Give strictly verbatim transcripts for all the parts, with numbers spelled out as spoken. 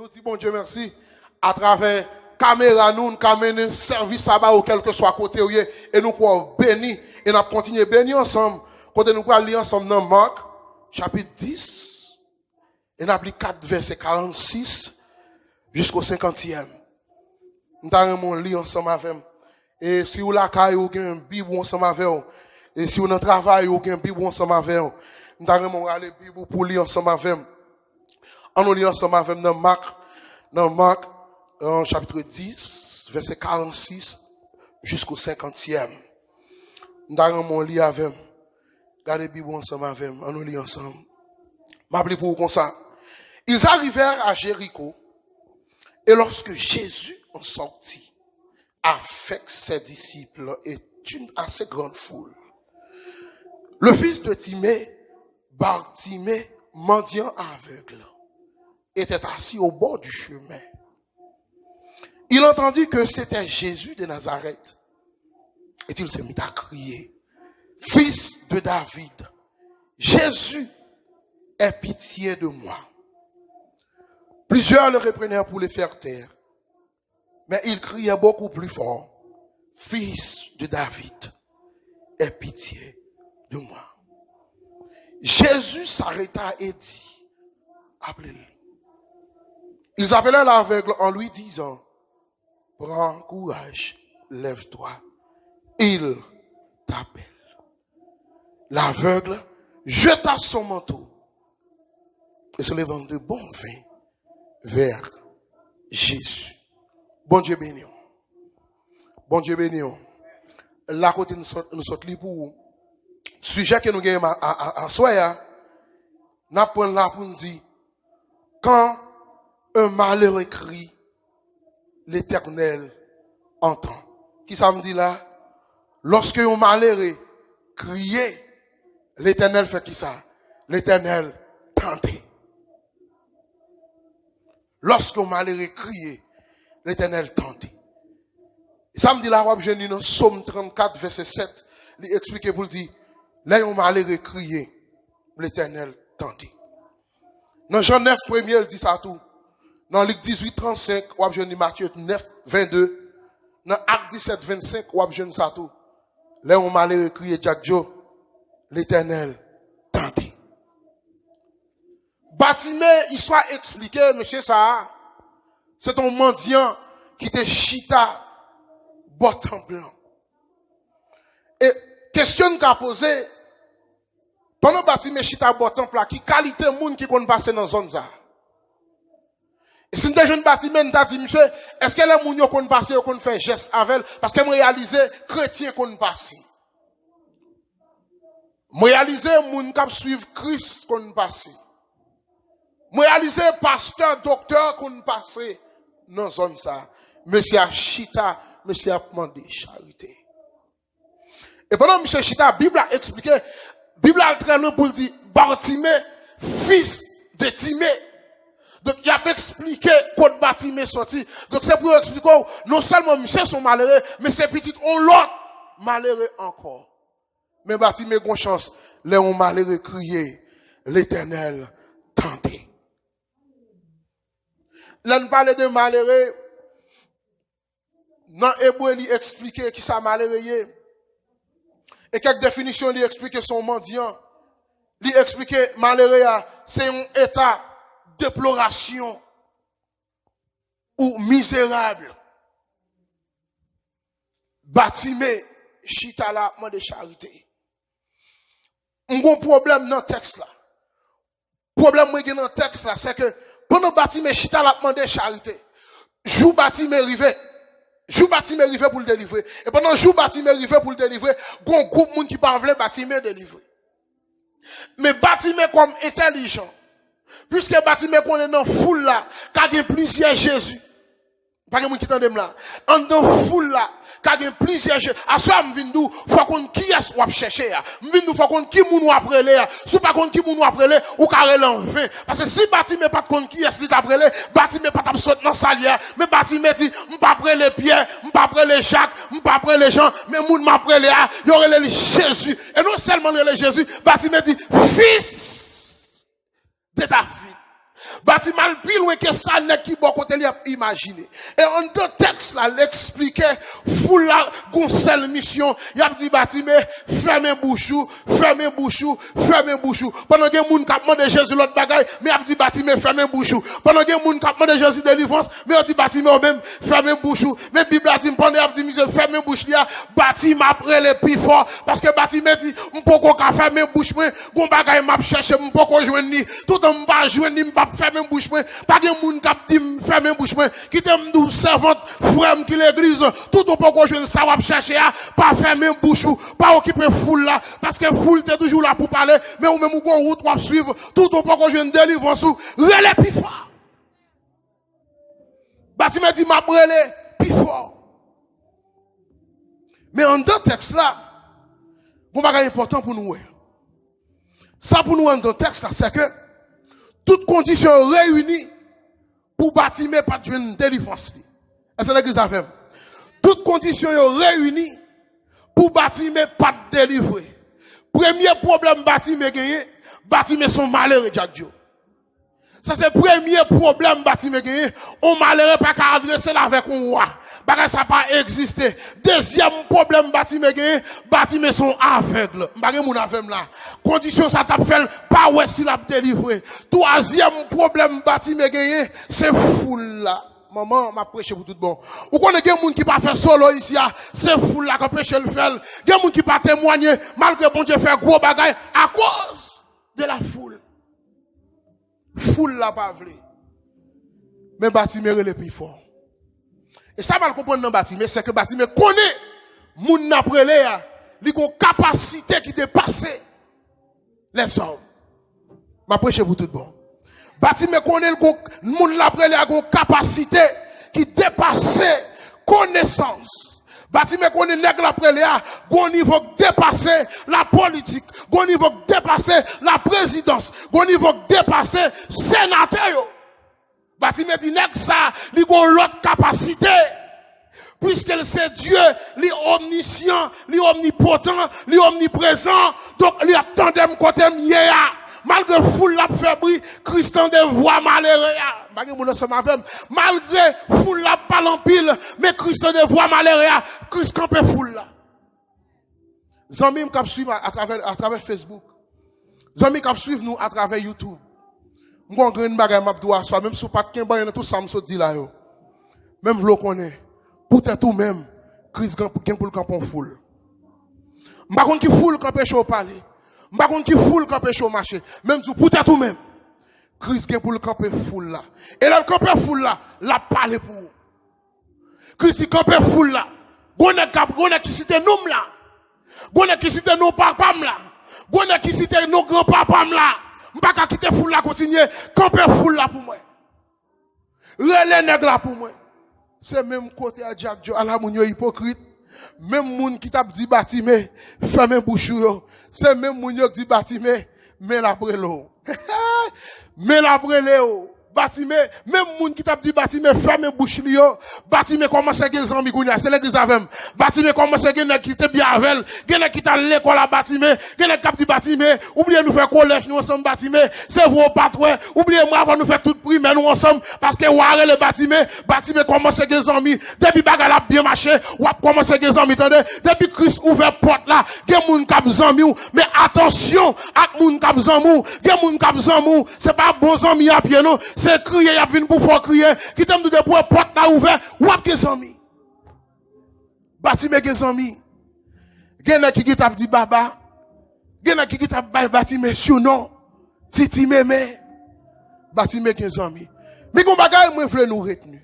Nou di Bondye mèsi atravè kamera nou, n ka mennen sèvis sa ba ou kèlkeswa kote w ye, e nou kwè w beni, e n ap kontinye beni ansanm, kote nou pral li ansanm nan Mak, chapit dis, e n ap li kat vèsè karannsis jisko senkantyèm. M ta renmen w li ansanm avè m. E si w lakay ou gen Bib ou ansanm avè w, e si w nan travay ou gen Bib ou ansanm avè w, m ta renmen w rale Bib ou pou li ansanm avè m. Ann nou li ansanm avè m nan Mak, nan Mak, euh, chapit dis, vèsè karannsis jisko senkantyèm. M ta renmen w li avè m. Gade Bib ou ansanm avè m. Ann nou li ansanm. M ap li pou ou konsa. Ils arrivèrent à Jéricho, et lorsque Jésus en sortit avec ses disciples et une assez grande foule, le fils de Timée, Bartimée, mendiant aveugle, était assis au bord du chemin. Il entendit que c'était Jésus de Nazareth, et il se mit à crier : « Fils de David, Jésus, aie pitié de moi. » Plusieurs le reprenaient pour le faire taire, mais il criait beaucoup plus fort : « Fils de David, aie pitié de moi. » Jésus s'arrêta et dit : « Appelez-le. » Ils appelèrent l'aveugle en lui disant : « Prends courage, lève-toi, il t'appelle. » L'aveugle jeta son manteau et se levant de bon vin vers Jésus. Bondye beni w. Bondye beni w. La kote nou sot, nou sot li pou ou. Sijè ke nou genyen a, a, a, aswè a, n ap pran l la pou n di, quand un malheureux crie, l'Éternel entend. Kisa m di la? Lòske yon malere kriye, Letènèl fè kisa? Letènèl tande. Lòske yon malere kriye, Letènèl tande. Sa m di la, w ap jwenn li nan Sòm trannkat, vèsè sèt. Li eksplike pou l di, lè yon malere kriye, Letènèl tande. Nan Jan nèf premye, l di sa tou. Nan Lik dizuit trannsenk, w ap jwenn li, Matye nèf vennde. Nan Ak disèt vennsenk, w ap jwenn sa tou. Lè yon malere kriye, Djak Djo, Letènèl tande. Batime, istwa eksplike, mesye sa a, se te yon mandyan ki te chita bò tanp lan. E kesyon n ka poze, pandan Batime chita bò tanp la, ki kalite moun ki konn pase nan zòn sa a? E si n te jwenn Batime, n ta di, misye, èske lè moun yo konn pase, yo konn fè jès avè l? Paske m reyalize kretyen konn pase. M reyalize moun k ap swiv Kris konn pase. M reyalize pastè, doktè konn pase nan zòn sa a. Mesye a chita, mesye ap mande charite. E pandan misye chita, Bib la eksplike, Bib la al trè lwen pou l di, Batime, fis de Time. Donk, y ap eksplike kot Batime soti. Donk, se pou yo eksplike w, non sèlman misye se yon malere, men se pitit yon lòt malere ankò. Men Batime gon chans, lè yon malere kriye, Letènèl tande. Lè n pale de malere, nan Ebre, li eksplike kisa malere ye. E kèk definisyon, li eksplike se yon mandyan. Li eksplike malere a, se yon eta deplorasyon ou mizerab. Batime chita la ap mande charite. M gon pwoblèm nan tèks la. Pwoblèm mwen gen nan tèks la, se ke pandan Batime chita l ap mande charite, jou Batime rive, jou Batime rive pou l delivre. E pandan jou Batime rive pou l delivre, gon gwoup moun ki pa vle Batime delivre. Men Batime kòm entèlijan, piske Batime konnen nan foul la, ka gen plizyè Jezi. Pa gen moun ki tande m la. Anndan foul la, ka gen plizyè je. Aswè a, m vin di w, fò w konn kiyès w ap chèche a. M vin di w, fò w konn ki moun w ap rele a. Si w pa konn ki moun w ap rele, ou ka rele an ven. Paske si Batime pa t konn kiyès li t ap rele, Batime pa t ap sot nan sa l ye a. Men Batime di, m p ap rele Pyè, m p ap rele Jak, m p ap rele Jan, men moun m ap rele a, yo rele li Jezi. E non sèlman l rele Jezi, Batime di, fis de David. Batime al pi lwen ke sa nèg ki bò kote li ap imajine. E anndan tèks la, l eksplike foul la gon sèl misyon. Y ap di Batime, fèmen bouch ou, fèmen bouch ou, fèmen bouch ou. Pandan gen moun k ap mande Jezi lòt bagay, men y ap di Batime, fèmen bouch ou. Pandan gen moun k ap mande Jezi delivrans, men yo di Batime, ou menm, fèmen bouch ou. Men Bib la di m, pandan y ap di misye fèmen bouch li a, Batime ap rele pi fò. Paske Batime di, m poko ka fèmen bouch mwen, gon bagay m ap chèche, m poko jwenn li. Toutan m pa jwenn li, m p ap fèmen bouch mwen. Pa gen moun k ap di m fèmen bouch mwen. Kite m di w, sèvant, frè m ki legliz, toutan w poko jwenn sa w ap chèche a, pa fèmen bouch ou, pa okipe foul la, paske foul te toujou la pou pale, men ou menm ou gon wout w ap swiv, toutan w poko jwenn delivrans ou, rele pi fò. Batime di, m ap rele pi fò. Men anndan tèks la, gon bagay enpòtan pou nou wè. Sa pou nou wè anndan tèks la, se ke tout kondisyon yo reyini pou Batime pa t jwenn delivrans li. Èske legliz avè m? Tout kondisyon yo reyini pou Batime pa t delivre. Premye pwoblèm Batime genyen, Batime se yon malere, Dyak Djo. Sa se premye pwoblèm Batime genyen. On malere pa ka adrese l avèk on wa. Bagay sa pa egziste. Dezyèm pwoblèm Batime genyen, Batime se on avèg. M pa gen moun avè m la. Kondisyon sa t ap fè l pa wè si l ap delivre. Twazyèm pwoblèm Batime genyen, se foul la. Manman, m ap preche pou tout bon. Ou konnen gen moun ki pa fè solo isi a, se foul la k anpeche l fè l. Gen moun ki pa temwanye, malgre Bondye fè gwo bagay, akoz de la foul. Foul la pa vle. Men Batime rele pi fò. E sa m al konprann nan Batime, se ke Batime konnen moun n ap rele a, li gon kapasite ki depase lèzòm. M ap preche pou tout bon. Batime konnen l gon, moun l ap rele a gon kapasite ki depase konesans. Batime konnen nèg l ap rele a gon nivo k depase lapolitik, gon nivo k depase laprezidans, gon nivo k depase senatè yo. Batime di nèg sa, li gon lòt kapasite. Piske l se Dye, li omnisyan, li omnipotan, li omniprezan. Donk, li ap tande m kote m ye a. Malgre foul la ap fè bri, Kris tande vwa malere a. M pa gen moun ansanm avè m. Malgre foul la ap pale anpil, men Kris tande vwa malere a. Kris kanpe foul la. Zanmi m k ap swiv atravè, atravè Facebook. Zanmi k ap swiv nou atravè YouTube. M gon grenn bagay m ap di w aswè, menm si w pa t kenbe anyen nan tout sa m sot di la yo. Men m vle w konnen, poutèt ou menm, Kris gen, gen pou l kanpe yon foul. M pa konn ki foul k anpeche w pale. M pa konn ki foul k anpeche w mache. Men m di w, poutèt ou menm, Kris gen pou l kanpe foul la. E lè l kanpe foul la, l ap pale pou ou. Kris di kanpe foul la. Gon nèg k ap, gon nèg ki site non m la. Gon nèg ki site non papa m la. Gon nèg ki site non granpapa m la. M pa ka kite foul la kontinye. Kanpe foul la pou mwen. Rele nèg la pou mwen. Se menm kote a Dyak Djo, ala moun yo ipokrit. Menm moun ki t ap di Batime, fèmen bouch ou yo. Se menm moun yo k di Batime, men l ap rele w. Men l ap rele w. Batime, menm moun ki t ap di Batime fèmen bouch li yo, Batime kòmanse gen zanmi kounye a. Se legliz avè m. Batime kòmanse gen nèg ki te byen avè l. Gen nèg ki t al lekòl a Batime. Gen nèg k ap di Batime, ou bliye nou fè kolèj nou ansanm Batime. Se vre w pa t wè. Ou bliye mwen avan nou fè tout primè nou ansanm. Paske w a rele Batime. Batime kòmanse gen zanmi. Depi bagay la ap byen mache, w ap kòmanse gen zanmi, tande. Depi Kris ouvè pòt la, gen moun k ap zanmi w. Men atansyon ak moun k ap zanmi w. Gen moun k ap zanmi w, se pa bon zanmi y ap ye non. Se kriye y ap vin pou fè w kriye. Kite m di w, depi w wè pòt la ouvè, w ap gen zanmi. Batime gen zanmi. Gen nèg ki gentan ap di baba. Gen nèg ki gentan ap bay Batime sinon Titi Meme. Batime gen zanmi. Men gon bagay mwen vle nou retni.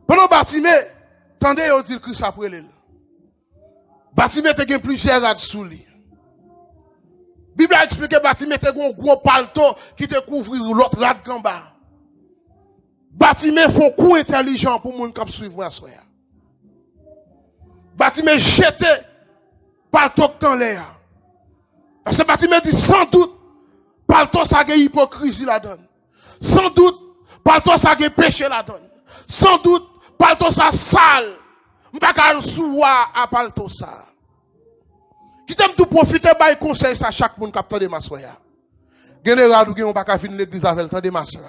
Pandan Batime, tande yo di l Kris ap rele l. Batime te gen plizyè rad sou li. Bib la eksplike Batime te gen yon gwo palto ki te kouvri lòt rad k anba. Batime fè yon kou entèlijan pou moun k ap swiv mwen aswè a. Batime jete palto k t anlè a. Paske Batime di, san dout, palto sa gen ipokrizi ladan l. San dout, palto sa gen peche ladan l. San dout, palto sa sal. M pa ka al sou wa a palto sa. Kite m tou pwofite bay konsèy sa chak moun k ap tande m aswè a. Gen de rad ou gen, ou pa ka vin legliz avè l, tande, ma sè.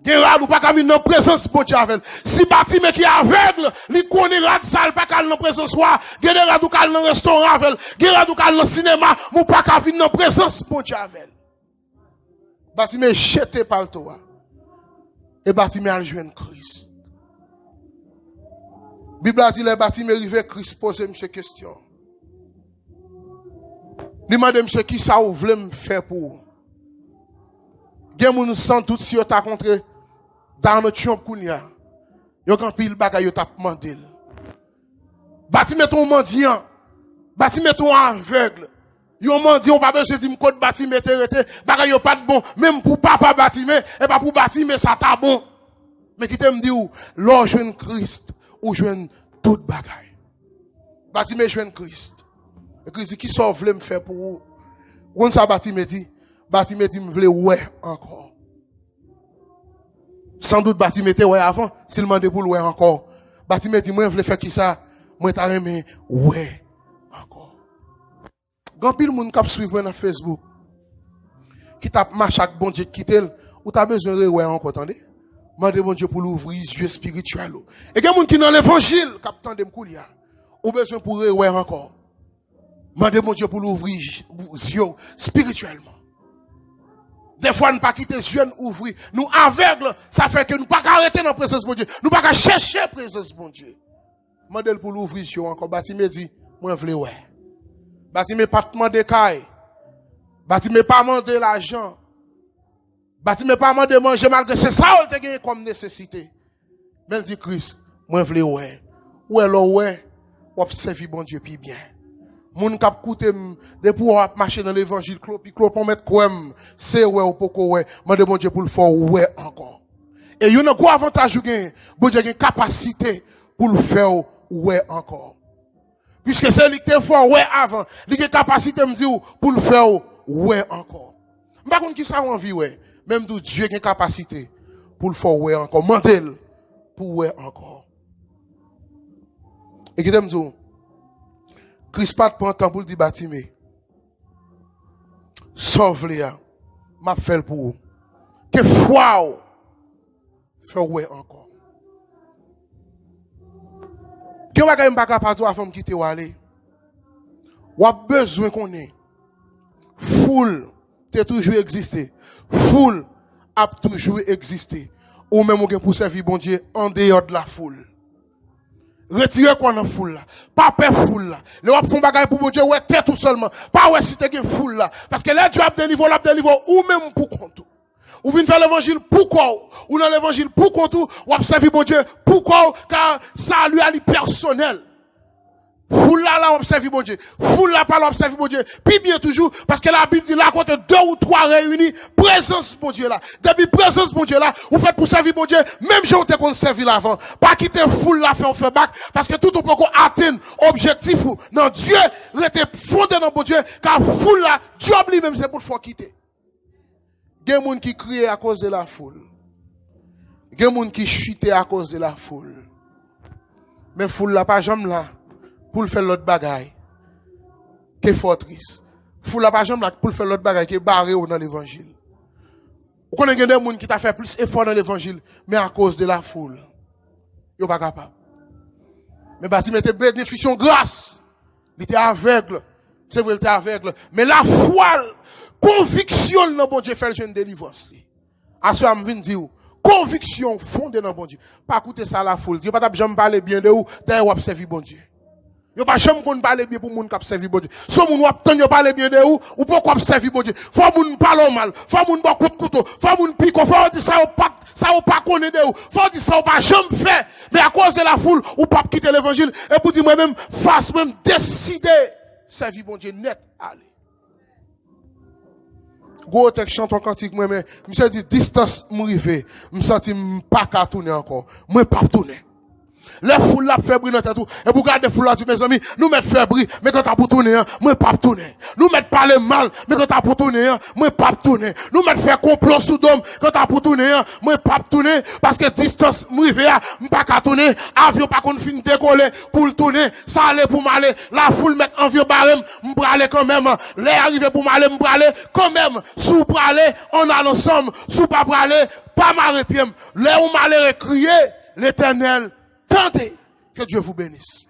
Gen rad ou pa ka vin nan prezans Bondye avè l. Si Batime ki avèg, li konnen rad sa, l pa ka al nan prezans wa, gen de rad ou ka al nan restoran avè l, gen rad ou ka al nan sinema, men ou pa ka vin nan prezans Bondye avè l. Batime jete palto a. E Batime al jwenn Kris. Bib la di, lè Batime rive, Kris poze misye kesyon. Li mande misye, "Kisa ou vle m fè pou ou?" Gen moun, san dout, si yo ta kontre Donald Trump kounye a, yo gen anpil bagay yo t ap mande l. Batime te yon mandyan. Batime te yon avèg. Yon mandyan, ou pa bezwen di m kot Batime te rete. Bagay yo pa t bon. Menm pou papa Batime, e pa pou Batime sa ta bon. Men kite m di w, lè w jwenn Kris, ou jwenn tout bagay. Batime jwenn Kris. E Kris di, "Kisa w vle m fè pou ou?" Ou konn sa Batime di? Batime di, "M vle wè ankò." San dout, Batime te wè avan, si l mande pou l wè ankò. Batime di, "Mwen vle fè kisa? Mwen ta renmen wè ankò." Gen anpil moun k ap swiv mwen nan Facebook, ki t ap mache ak Bondye, ki kite l, ou ta bezwen rewè ankò, tande. Mande Bondye pou l ouvri zye espirityèl ou. E gen moun ki nan levanjil k ap tande m koulye a. Ou bezwen pou rewè ankò. Mande Bondye pou l ouvri j-, zye w espirityèlman. Defwa, n pa kite zye n ouvri. Nou avèg, sa fè ke nou pa ka rete nan prezans Bondye. Nou pa ka chèche prezans Bondye. Mande l pou l ouvri zye w ankò. Batime di, "Mwen vle wè." Batime pa t mande kay. Batime pa mande lajan. Batime pa mande manje, malgre se sa yo l te genyen kòm nesesite. Men l di, "Kris, mwen vle wè." Ou wè, lè w wè, w ap sèvi Bondye pi byen. Moun k ap koute m, depi w ap mache nan levanjil, klopiklopan, mèt kwè m, se wè ou poko wè, mande Bondye pou l fè w wè ankò. E youn nan gwo avantaj ou genyen, Bondye gen kapasite pou l fè w wè ankò. Piske se li ki te fè w wè avan, li gen kapasite, m di w, pou l fè w wè ankò. M pa konn kisa w anvi wè, men m di w, Dye gen kapasite pou l fè w wè ankò. Mande l pou w wè ankò. E kite m di w, Kris pa t pran tan pou l di Batime, "Sa w vle a, m ap fè l pou ou." Ke fwa w fè w wè ankò. Gen bagay m pa ka pa di w avan m kite w ale. W ap bezwen konnen, foul te toujou egziste. Foul ap toujou egziste. Ou menm ou gen pou sèvi Bondye andeyò de la foul. Retire kò w nan foul la. Pa pè foul la. Lè w ap fè yon bagay pou Bondye, wè tèt ou sèlman. Pa wè si te gen foul la. Paske lè Dye ap delivre w, l ap delivre w ou menm pou kont ou. Ou vin fè levanjil pou kò w. Ou nan levanjil pou kont ou, w ap sèvi Bondye pou kò w, ka sali a li pèsonèl. Foul la la, w ap sèvi Bondye. Foul la pa la, w ap sèvi Bondye pi byen toujou, paske Labib di, "La kote de ou twa reyini, prezans Bondye la." Depi prezans Bondye la, ou fèt pou sèvi Bondye, menm jan w te konn sèvi l avan. Pa kite foul la fè w fè bak, paske tout ou poko atenn objektif ou nan Dye, rete fonde nan Bondye, ka foul la, djòb li menm se pou l fè w kite. Gen moun ki kriye akoz de la foul. Gen moun ki chite akoz de la foul. Men foul la pa janm la pou l fè lòt bagay ke fè w tris. Foul la pa janm la pou l fè lòt bagay ke bare w nan levanjil. Ou konnen gen de moun ki ta fè plis efò nan levanjil, men akoz de la foul, yo pa kapab. Men Batime te benefisye yon gras. Li te avèg. Se vre, li te avèg. Men lafwa l, konviksyon l nan Bondye fè l jwenn delivrans li. Aswè a, m vin di w, konviksyon w fonde nan Bondye. Pa koute sa lafoul di. Yo pa t ap janm pale byen de ou, dayè w ap sèvi Bondye. Yo pa janm konn pale byen pou moun k ap sèvi Bondye. Se moun w ap tann yo pale byen de ou, ou poko ap sèvi Bondye. Fò moun pale w mal, fò moun ba w kout kouto, fò moun pike w, fò yo di sa yo pa, sa yo pa konnen de ou, fò yo di sa yo pa janm fè. Men akoz de lafoul, ou p ap kite levanjil. Epi w di, "Mwen menm, fas mwen, m deside sèvi Bondye nèt ale." Gwo tèks, chante yon kantik mwen, men misye di, "Distans m rive, m santi m pa ka tounen ankò. Mwen p ap tounen." Lè foul la ap fè bri nan tèt ou, epi w gade foul la, di, mezanmi, nou mèt fè bri, men kanta pou tounen an, mwen p ap tounen. Nou mèt pale mal, men kanta pou tounen an, mwen p ap tounen. Nou mèt fè konplo sou do m, kanta pou tounen an, mwen p ap tounen. Paske distans m rive a, m pa ka tounen. Avyon pa konn fin dekole pou l tounen. Sa ale pou m ale. Lafoul mèt anvi bare m, m prale kanmenm. Lè a rive pou m ale, m prale kanmenm. Si w prale, ann al ansanm. Si w pa prale, pa mare pye m. Lè yon malere kriye, Letènèl tande. Que Dieu vous bénisse.